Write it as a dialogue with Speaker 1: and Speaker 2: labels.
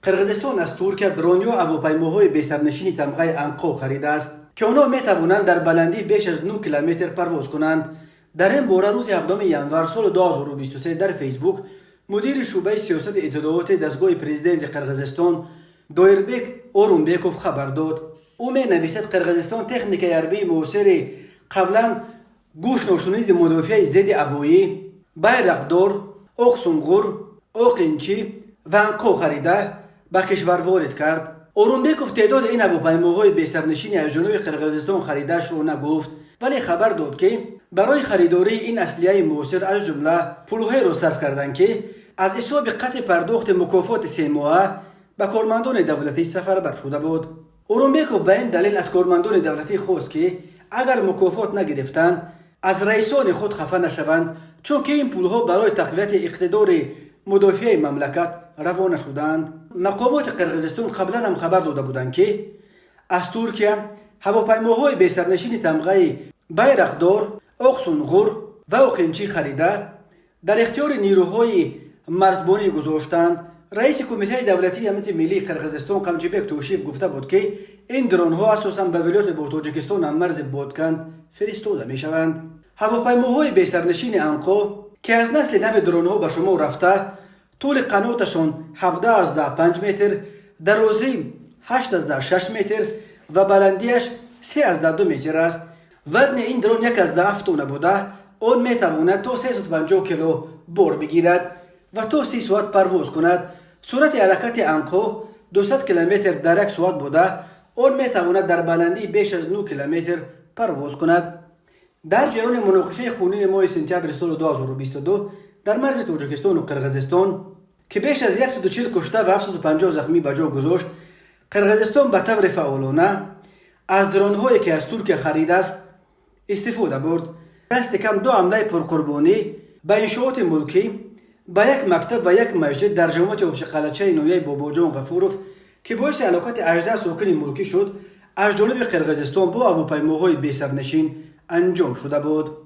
Speaker 1: Қирғизистон аз Туркия дрон ё ҳавопаймоҳои бесарнишини тамғаи Анқо харидааст, ки онҳо метавонанд дар баландии беш аз 9 километр парвоз кунанд. Дар ин бора рӯзи 7 январ соли 2023 дар Фейсбук мудири шӯъбаи сиёсати иттилооти дастгоҳи президенти Қирғизистон Доирбек Орунбеков хабар дод. Ӯ менависад, Қирғизистон техникаи ҳарбии муосири қаблан гӯшношуниди мудофиаи зидди ҳавоӣ Байрақдор, Оқсунғур, Оқинчи ва Анқо харида ба кишвар ворид кард. Орунбеков теъдоди ин ҳавопаймоҳои бесарнишини аз ҷониби Қирғизистон харидаашро нагуфт, вале хабар дод, ки барои харидории ин аслиҳаи муосир аз ҷумла пулҳоеро сарф карданд, ки аз ҳисоби қатъи пардохти мукофоти семоҳа ба кормандони давлатӣ сафарбар шуда буд. Орунбеков ба ин далел аз кормандони давлатӣ хост, ки агар мукофот нагирифтанд, аз раисони худ хафа нашаванд, чунки ин пулҳо барои тақвияти иқтидори мудофиаи мамлакат равона шудаанд. Мақомоти Қирғизистон қаблан ҳам хабар дода буданд, ки аз Туркия ҳавопаймоҳои бесарнишини тамғаи Байрақдор, Оқсунғур ва Оқинчӣ харида дар ихтиёри нерӯҳои марзбонӣ гузоштанд. Раиси Кумитаи давлатии амнияти миллии Қирғизистон Қамчибек Тошиев гуфта буд, ки ин дронҳо асосан ба вилояти бо Тоҷикистон ҳаммарзи Ботканд фиристода мешаванд. Ҳавопаймоҳои бесарнишини Анқо, ки аз насли нави дронҳо ба шумор рафта, тӯли қаноташон 17,5 метр, дарозӣ 8,6 метр ва баландиаш 3,2 метр аст. Вазни ин дрон 1,7 тонна буда, он метавонад то 350 кило бор бигирад ва то 30 соат парвоз кунад. Суръати ҳаракати Анқо 200 километр дар як соат буда, он метавонад дар баландии беш аз 9 километр парвоз кунад. Дар ҷараёни муноқишаи хунини моҳи сентябри соли 2022 дар марзи Тоҷикистону Қирғизистон, ки беш аз 140 кушта ва 750 захмӣ ба ҷо гузошт, Қирғизистон ба таври фаъолона аз дронҳое, ки аз Туркия харидааст, истифода бурд. Дасти кам ду ҳамлаи пурқурбонӣ ба иншооти мулкӣ, ба як мактаб ва як масҷид дар ҷамоати Овчиқалачаи ноҳияи Бобоҷон Ғафуров, ки боиси ҳалокати 18 сокини мулкӣ шуд, аз ҷониби Қирғизистон бо ҳавопаймоҳои бесарнишин анҷом шуда буд.